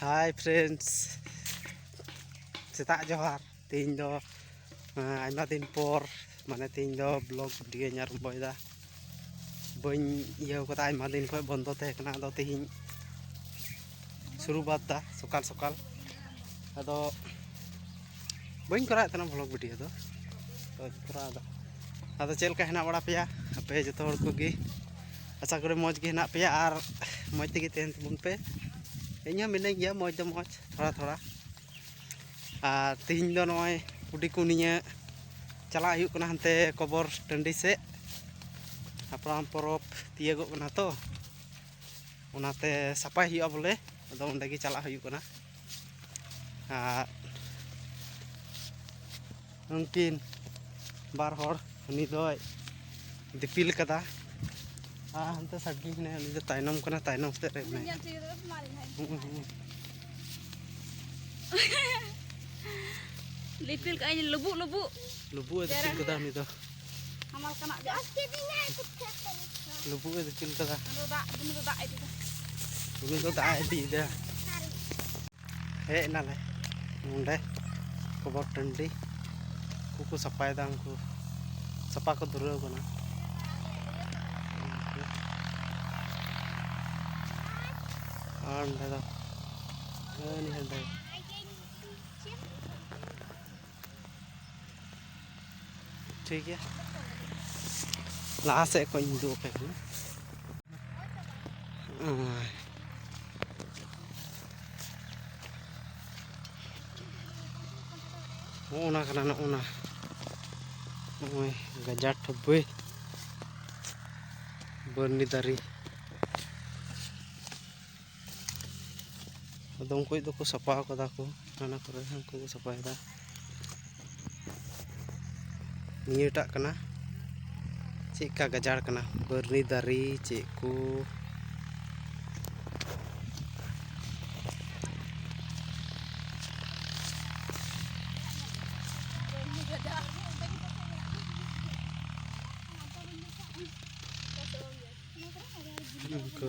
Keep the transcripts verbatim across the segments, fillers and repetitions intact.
Hi friends, ᱥᱮᱛᱟᱜ ᱡᱚᱦᱟᱨ᱾ ᱛᱮᱦᱮᱧ ᱫᱚ, ᱮᱸ, ᱟᱭᱢᱟ ᱫᱤᱱ ᱯᱚᱨ, ᱢᱟᱱᱮ, ᱛᱮᱦᱮᱧ ᱫᱚ vlog video ᱧ ᱟᱨᱟᱢᱵᱚᱭᱮᱫᱟ᱾ ᱵᱟᱹᱧ ᱤᱭᱟᱹ ᱠᱟᱫᱟ, ᱟᱭᱢᱟ ᱫᱤᱱ ᱠᱷᱚᱱ ᱵᱚᱱᱫᱚ ᱛᱟᱦᱮᱸ ᱠᱟᱱᱟ᱾ ᱟᱫᱚ ᱛᱮᱦᱮᱧ ᱥᱩᱨᱩᱵᱟᱫ ᱫᱟ ᱥᱚᱠᱟᱞ ᱥᱚᱠᱟᱞ᱾ ᱟᱫᱚ ᱵᱟᱹᱧ ᱠᱚᱨᱟᱣᱮᱫ ᱛᱟᱦᱮᱱᱟ vlog video ᱫᱚ, ᱛᱚ ᱠᱚᱨᱟᱣ ᱫᱟ᱾ ᱟᱫᱚ ᱪᱮᱫ ᱞᱮᱠᱟ ᱦᱮᱱᱟᱜ ᱵᱟᱲᱟ ᱯᱮᱭᱟ ᱟᱯᱮ ᱡᱚᱛᱚ ᱦᱚᱲ ᱠᱚᱜᱮ? ᱟᱥᱟ ᱠᱚᱨᱮ ᱢᱚᱡᱽ ᱜᱮ ᱦᱮᱱᱟᱜ ᱯᱮᱭᱟ ᱟᱨ ᱢᱚᱡᱽ ᱛᱮᱜᱮ ᱛᱟᱦᱮᱱ ᱛᱟᱵᱚᱱ ᱯᱮ᱾ ᱤᱧ ᱦᱚᱸ ᱢᱤᱱᱟᱹᱧ ᱜᱮᱭᱟ ᱢᱚᱡᱽ ᱫᱚ ᱢᱚᱡᱽ, ᱛᱷᱚᱲᱟ ᱛᱷᱚᱲᱟ᱾ ᱟᱨ ᱛᱤᱦᱤᱧ ᱫᱚ ᱱᱚᱜᱼᱚᱭ ᱠᱩᱰᱤ ᱠᱚ ᱱᱤᱭᱟᱹ ᱪᱟᱞᱟᱜ ᱦᱩᱭᱩᱜ ᱠᱟᱱᱟ ᱦᱟᱱᱛᱮ ᱠᱚᱵᱚᱨ ᱴᱟᱺᱰᱤ ᱥᱮᱫ᱾ ᱦᱟᱯᱲᱟᱢ ᱯᱚᱨᱚᱵᱽ ᱛᱤᱭᱟᱹᱜᱚᱜ ᱠᱟᱱᱟ ᱛᱚ, ᱚᱱᱟᱛᱮ ᱥᱟᱯᱷᱟᱭ ᱦᱩᱭᱩᱜᱼᱟ ᱵᱚᱞᱮ᱾ ᱟᱫᱚ ᱚᱸᱰᱮ ᱜᱮ ᱪᱟᱞᱟᱜ ᱦᱩᱭᱩᱜ ᱠᱟᱱᱟ᱾ ᱟᱨ ᱩᱱᱠᱤᱱ ᱵᱟᱨ ᱦᱚᱲ, ᱩᱱᱤ ᱫᱚᱭ ᱫᱤᱯᱤᱞ ᱠᱟᱫᱟ᱾ ᱟᱨ ᱦᱟᱱᱛᱮ ᱥᱟᱰᱜᱮ ᱦᱮᱱᱟᱭᱟ, ᱩᱱᱤ ᱫᱚ ᱛᱟᱭᱱᱚᱢ ᱠᱟᱱᱟ, ᱛᱟᱭᱱᱚᱢ ᱥᱮᱫ ᱨᱮ ᱢᱮᱱᱟᱭᱟ᱾ ᱦᱩᱸ, ᱦᱩᱸ, ᱦᱩᱸ᱾ ᱫᱤᱯᱤᱞ ᱠᱟᱜᱼᱟᱹᱧ ᱞᱩᱵᱩᱜ, ᱞᱩᱵᱩᱜ᱾ ᱞᱩᱵᱩᱜ ᱮ ᱫᱤᱯᱤᱞ ᱠᱟᱫᱟ ᱩᱱᱤ ᱫᱚ᱾ ᱦᱟᱢᱟᱞ ᱠᱟᱱᱟ ᱜᱮ᱾ ᱞᱩᱵᱩᱜ ᱮ ᱫᱤᱯᱤᱞ ᱠᱟᱫᱟ᱾ ᱩᱱᱤ ᱫᱚ ᱫᱟᱜ, ᱩᱱᱤ ᱫᱚ ᱫᱟᱜ ᱤᱫᱤᱭᱮᱫᱟ᱾ ᱩᱱᱤ ᱫᱚ ᱫᱟᱜ ᱮ ᱤᱫᱤᱭᱮᱫᱟ᱾ ᱦᱮᱡ ᱮᱱᱟᱞᱮ ᱱᱚᱸᱰᱮ ᱠᱚᱵᱚᱨ ᱴᱟᱺᱰᱤ᱾ ᱩᱱᱠᱩ ᱠᱚ ᱥᱟᱯᱷᱟᱭᱮᱫᱟ, ᱩᱱᱠᱩ ᱥᱟᱯᱷᱟ ᱠᱚ ᱫᱷᱩᱨᱟᱹᱣ ᱠᱟᱱᱟ᱾ ᱟᱨ ᱚᱸᱰᱮ ᱫᱚ ᱦᱟᱹᱱᱤ ᱦᱟᱸᱰᱮ᱾ ᱴᱷᱤᱠ ᱜᱮᱭᱟ, ᱞᱟᱦᱟ ᱥᱮᱫ ᱠᱷᱚᱱ ᱤᱧ ᱩᱫᱩᱜ ᱟᱯᱮ ᱠᱟᱱᱟ᱾ ᱱᱚᱜᱼᱚ ᱱᱟ ᱠᱟᱱᱟ, ᱱᱚᱜᱼᱚ ᱱᱟ, ᱱᱚᱜᱼᱚᱭ ᱜᱟᱡᱟᱲ ᱴᱷᱟᱹᱵᱟᱹᱭ ᱵᱟᱹᱨᱱᱤ ᱫᱟᱨᱮ᱾ ᱟᱫᱚᱢ ᱠᱚ ᱫᱚᱠᱚ ᱥᱟᱯᱷᱟ ᱠᱟᱫᱟ ᱠᱚ, ᱦᱟᱱᱟ ᱠᱚᱨᱮ ᱦᱚᱸ ᱩᱱᱠᱩ ᱠᱚ ᱥᱟᱯᱷᱟᱭᱮᱫᱟ᱾ ᱱᱤᱭᱟᱹᱴᱟᱜ ᱠᱟᱱᱟ, ᱪᱮᱫ ᱞᱮᱠᱟ ᱜᱟᱡᱟᱲ ᱠᱟᱱᱟ, ᱵᱟᱹᱨᱱᱤ ᱫᱟᱨᱮ ᱪᱮᱫ ᱠᱚ᱾ ᱩᱱᱠᱩ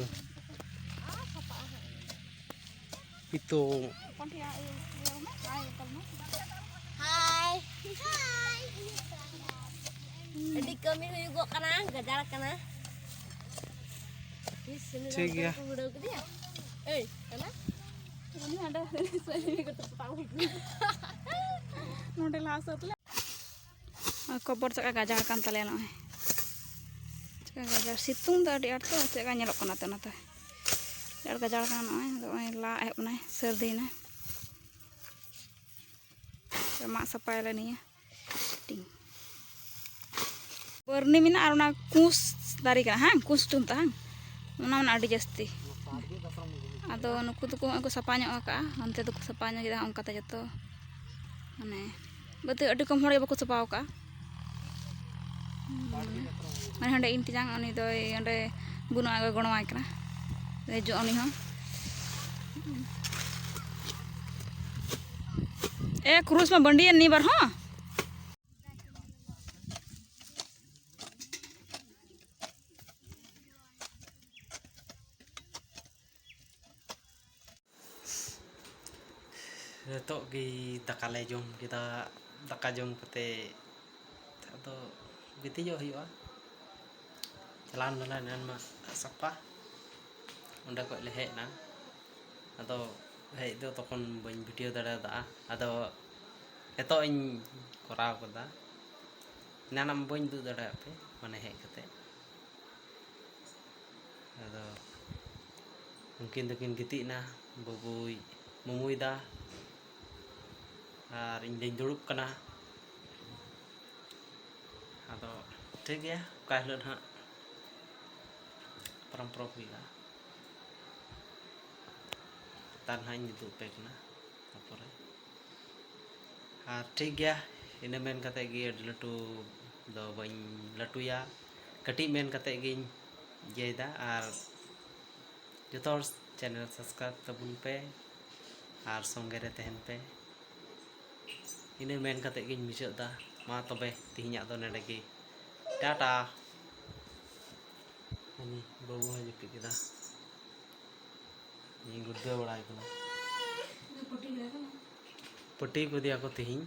ᱯᱤᱛᱚ᱾ ᱦᱟᱭ᱾ ᱦᱟᱭ᱾ ᱟᱹᱰᱤ ᱠᱟᱹᱢᱤ ᱦᱩᱭᱩᱜᱚᱜ ᱠᱟᱱᱟ, ᱜᱟᱡᱟᱲ ᱠᱟᱱᱟ᱾ ᱤᱥ, ᱩᱱᱤ ᱴᱷᱤᱠ ᱜᱮᱭᱟ᱾ ᱠᱚ ᱩᱲᱟᱹᱣ ᱠᱮᱫᱮᱭᱟ᱾ ᱮᱭ, ᱠᱟᱱᱟ? ᱩᱱᱤ ᱦᱟᱸᱰᱮ ᱥᱟᱹᱨᱤ ᱠᱚ ᱛᱚᱯᱟᱜ ᱦᱩᱭ ᱠᱟᱱᱟ᱾ ᱱᱚᱰᱮ ᱞᱟᱦᱟ ᱥᱟᱹᱛ ᱞᱮ᱾ ᱟᱨ ᱠᱚᱵᱚᱨ ᱪᱮᱫ ᱞᱮᱠᱟ ᱜᱟᱡᱟᱲ ᱠᱟᱱ ᱛᱟᱞᱮᱭᱟ ᱱᱚᱜᱼᱚᱭ᱾ ᱪᱮᱫ ᱞᱮᱠᱟ ᱜᱟᱡᱟᱲ, ᱥᱤᱛᱩᱝ ᱫᱚ ᱟᱹᱰᱤ ᱟᱸᱴ ᱛᱚ, ᱪᱮᱫ ᱞᱮᱠᱟ ᱧᱮᱞᱚᱜ ᱠᱟᱱᱟ ᱛᱚ ᱚᱱᱟᱛᱮ᱾ ᱟᱹᱰᱤ ᱟᱸᱴ ᱜᱟᱡᱟᱲ ᱠᱟᱱᱟ ᱱᱚᱜᱼᱚᱭ, ᱟᱫᱚ ᱱᱚᱜᱼᱚᱭ ᱞᱟ ᱮᱦᱚᱵ ᱮᱱᱟᱭ, ᱥᱟᱹᱨᱫᱤᱭᱮᱱᱟᱭ᱾ ᱢᱟᱜ ᱥᱟᱯᱷᱟᱭᱟᱞᱮ ᱱᱤᱭᱟᱹ᱾ ᱴᱤᱝ᱾ ᱵᱟᱹᱨᱱᱤ ᱢᱮᱱᱟᱜᱼᱟ ᱟᱨ ᱚᱱᱟ ᱠᱩᱥ ᱫᱟᱨᱮ ᱠᱟᱱᱟ, ᱦᱟᱝ? ᱠᱩᱥ ᱪᱚ ᱢᱮᱛᱟᱜᱼᱟ, ᱦᱟᱝ? ᱚᱱᱟ ᱢᱮᱱᱟᱜᱼᱟ ᱟᱹᱰᱤ ᱡᱟᱹᱥᱛᱤ᱾ ᱟᱫᱚ ᱱᱩᱠᱩ ᱫᱚᱠᱚ ᱦᱚᱸᱜᱼᱚᱭ ᱠᱚ ᱥᱟᱯᱷᱟ ᱧᱚᱜ ᱟᱠᱟᱜᱼᱟ, ᱚᱱᱛᱮ ᱫᱚᱠᱚ ᱥᱟᱯᱷᱟ ᱧᱚᱜ ᱠᱮᱫᱟ, ᱚᱱᱠᱟᱛᱮ ᱡᱚᱛᱚ ᱢᱟᱱᱮ ᱵᱟᱹᱛᱤ ᱟᱹᱰᱤ ᱠᱚᱢ ᱦᱚᱲ ᱜᱮ ᱵᱟᱠᱚ ᱥᱟᱯᱷᱟ ᱟᱠᱟᱜᱼᱟ᱾ ᱢᱟᱱᱮ ᱦᱟᱸᱰᱮ ᱤᱧ ᱛᱮᱧᱟᱝ ᱩᱱᱤ ᱫᱚᱭ ᱚᱸᱰᱮ ᱵᱟᱹᱱᱩᱜᱼᱟ, ᱜᱚᱲᱚᱣᱟᱭ ᱠᱟᱱᱟ, ᱦᱤᱡᱩᱜᱼᱟ ᱩᱱᱤ ᱦᱚᱸ᱾ ᱮ ᱠᱨᱩᱥ ᱢᱟ ᱵᱟᱺᱰᱤᱭᱮᱱ ᱱᱤᱭᱟᱹ ᱵᱟᱨ ᱦᱚᱸ᱾ ᱱᱤᱛᱚᱜ ᱜᱮ ᱫᱟᱠᱟ ᱞᱮ ᱡᱚᱢ ᱠᱮᱫᱟ᱾ ᱫᱟᱠᱟ ᱡᱚᱢ ᱠᱟᱛᱮ ᱟᱫᱚ ᱜᱤᱛᱤᱡᱚᱜ ᱦᱩᱭᱩᱜᱼᱟ᱾ ᱪᱟᱞᱟᱣ ᱞᱮᱱᱟ ᱮᱱᱟᱱ ᱢᱟ ᱥᱟᱯᱷᱟ, ᱚᱸᱰᱮ ᱠᱷᱚᱡ ᱞᱮ ᱦᱮᱡ ᱮᱱᱟ᱾ ᱟᱫᱚ ᱦᱮᱡ ᱫᱚ ᱛᱚᱠᱷᱚᱱ ᱵᱟᱹᱧ ᱵᱷᱤᱰᱤᱭᱳ ᱫᱟᱲᱮᱭᱟᱫᱟ᱾ ᱟᱫᱚ ᱱᱤᱛᱚᱜ ᱤᱧ ᱠᱚᱨᱟᱣ ᱠᱟᱫᱟ, ᱮᱱᱟᱱ ᱢᱟ ᱵᱟᱹᱧ ᱩᱫᱩᱜ ᱫᱟᱲᱮᱭᱟᱜ ᱯᱮ, ᱢᱟᱱᱮ ᱦᱮᱡ ᱠᱟᱛᱮ᱾ ᱟᱫᱚ ᱩᱱᱠᱤᱱ ᱫᱚᱠᱤᱱ ᱜᱤᱛᱤᱡ ᱮᱱᱟ, ᱵᱟᱹᱵᱩᱭ ᱢᱩᱢᱩᱭᱫᱟ ᱟᱨ ᱤᱧ ᱫᱚᱧ ᱫᱩᱲᱩᱵ ᱠᱟᱱᱟ᱾ ᱟᱫᱚ ᱴᱷᱤᱠ ᱜᱮᱭᱟ, ᱚᱠᱟ ᱦᱤᱞᱳᱜ ᱱᱟᱦᱟᱜ ᱯᱟᱨᱟᱢ ᱯᱚᱨᱚᱵᱽ ᱦᱩᱭᱩᱜᱼᱟ, ᱛᱟᱨ ᱱᱟᱦᱟᱜ ᱤᱧ ᱩᱫᱩᱜ ᱟᱯᱮ ᱠᱟᱱᱟ ᱛᱟᱨᱯᱚᱨᱮ᱾ ᱟᱨ ᱴᱷᱤᱠ ᱜᱮᱭᱟ, ᱤᱱᱟᱹ ᱢᱮᱱ ᱠᱟᱛᱮ ᱜᱮ ᱟᱹᱰᱤ ᱞᱟᱹᱴᱩ ᱫᱚ ᱵᱟᱹᱧ ᱞᱟᱹᱴᱩᱭᱟ, ᱠᱟᱹᱴᱤᱡ ᱢᱮᱱ ᱠᱟᱛᱮ ᱜᱤᱧ ᱤᱭᱟᱹᱭᱮᱫᱟ᱾ ᱟᱨ ᱡᱚᱛᱚ ᱦᱚᱲ ᱪᱮᱱᱮᱞ ᱥᱟᱵᱥᱠᱨᱟᱭᱤᱵ ᱛᱟᱵᱚᱱ ᱯᱮ ᱟᱨ ᱥᱚᱸᱜᱮ ᱨᱮ ᱛᱟᱦᱮᱱ ᱯᱮ᱾ ᱤᱱᱟᱹ ᱢᱮᱱ ᱠᱟᱛᱮ ᱜᱤᱧ ᱢᱩᱪᱟᱹᱫ ᱮᱫᱟ᱾ ᱢᱟ ᱛᱚᱵᱮ ᱛᱮᱦᱮᱧᱟᱜ ᱫᱚ ᱱᱚᱰᱮ ᱜᱮ, ᱴᱟᱴᱟ᱾ ᱩᱱᱤ ᱵᱟᱹᱵᱩ ᱦᱚᱸᱭ ᱡᱟᱹᱯᱤᱫ ᱠᱮᱫᱟ, ᱤᱧ ᱜᱩᱲᱫᱟᱹ ᱵᱟᱲᱟᱭ ᱠᱟᱱᱟ᱾ ᱯᱟᱹᱴᱤ ᱠᱟᱫᱮᱭᱟ ᱠᱚ ᱛᱤᱦᱤᱧ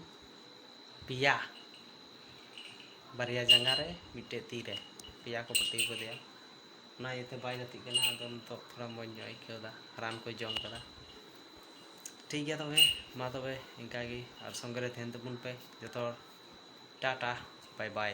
ᱯᱮᱭᱟ, ᱵᱟᱨᱭᱟ ᱡᱟᱸᱜᱟ ᱨᱮ, ᱢᱤᱫᱴᱮᱡ ᱛᱤ ᱨᱮ, ᱯᱮᱭᱟ ᱠᱚ ᱯᱟᱹᱴᱤ ᱠᱟᱫᱮᱭᱟ᱾ ᱚᱱᱟ ᱤᱭᱟᱹᱛᱮ ᱵᱟᱭ ᱜᱟᱛᱮᱜ ᱠᱟᱱᱟ᱾ ᱟᱫᱚ ᱱᱤᱛᱚᱜ ᱛᱷᱚᱲᱟ ᱢᱚᱡᱽ ᱧᱚᱜ ᱟᱹᱭᱠᱟᱹᱣ ᱮᱫᱟ, ᱨᱟᱱ ᱠᱚᱭ ᱡᱚᱢ ᱠᱟᱫᱟ᱾ ᱴᱷᱤᱠ ᱜᱮᱭᱟ ᱛᱚᱵᱮ, ᱢᱟ ᱛᱚᱵᱮ ᱤᱱᱠᱟ ᱜᱮ, ᱟᱨ ᱥᱚᱸᱜᱮ ᱨᱮ ᱛᱟᱦᱮᱱ ᱛᱟᱵᱚᱱ ᱯᱮ ᱡᱚᱛᱚ ᱦᱚᱲ᱾ ᱴᱟᱴᱟ, ᱵᱟᱭ ᱵᱟᱭ᱾